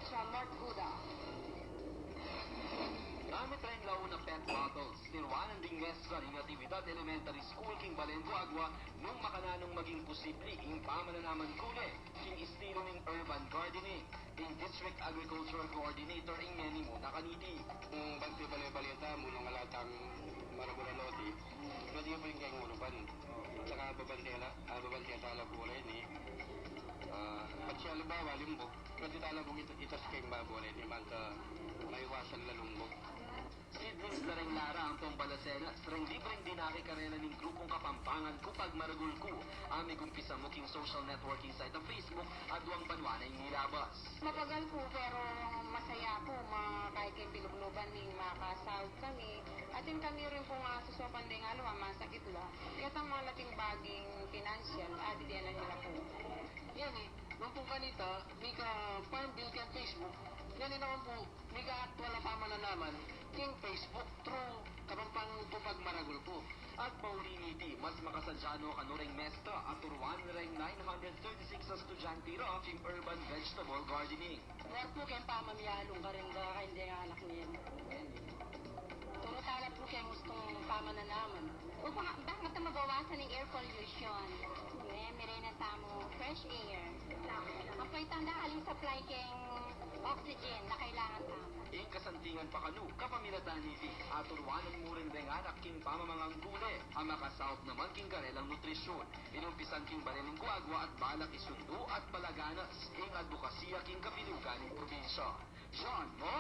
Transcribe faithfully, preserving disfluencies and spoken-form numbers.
Chamort Guda. Gamit reng laun a pet bottles, tiruanan ding mestra ning Natividad Elementary School king Balen Guagua nung makananung maging posible ing pamananaman kule king estilo ning urban gardening. Ing District Agricultural Coordinator ing menimuna kaniti. Nung bante bale-balita mu nung ala tang maragul a lote, pwede pa ing keng urban. Tsaka babante la, ah, babante tala ku reni, ah, patse alibawa limbug, pwede tala kung it-, itas keng babo reni, banta maiwasan la lumbug. Seedlings na reng lara ampong balasenas reng libreng dinake karela ning grupung Kapampangan Ku Pagmaragul Ku, a migumpisa mu king social networking site a Facebook, aduang banwa na ing nilabas. Mabagal pu, pero masaya pu, ma-, kaya keng bilugluban ning makasaup kami. Atin kami rin pung asusukan deng aliwa, masakit la. Ketang malating baging pinansyal, a, didenan mi la pu. Ngeni, nung pung kanita, mika Farm Bill keng Facebook. Ngeni naman pu, mika aktual a pamananaman keng Facebook through Kapampangan Ku Pagmaragul Ku. At pauli niti, mas makasadya no kanu reng mestra a turuan reng nine hundred thirty-six a estudyante ra king urban vegetable gardening. War pu keng pamamialung kareng kakain deng anak mi. Turu tala pu keng ustung pamananaman. Upang, bang, bang mabawasan ing air pollution. Eh, mirenan tamu fresh air. Ampo itang dakal ing supply keng oxygen a kailangan tamu. Ing kasantingan pa kanu, kapamilatan niti, aturuanan mu rin reng anak king pamamangan kule, a makasaup naman king karelang nutrisyun. Inumpisan king Balen ning Guagua at balak isundu at palaganas ing adbokasiya king kabilugan ning probinsya. John Mo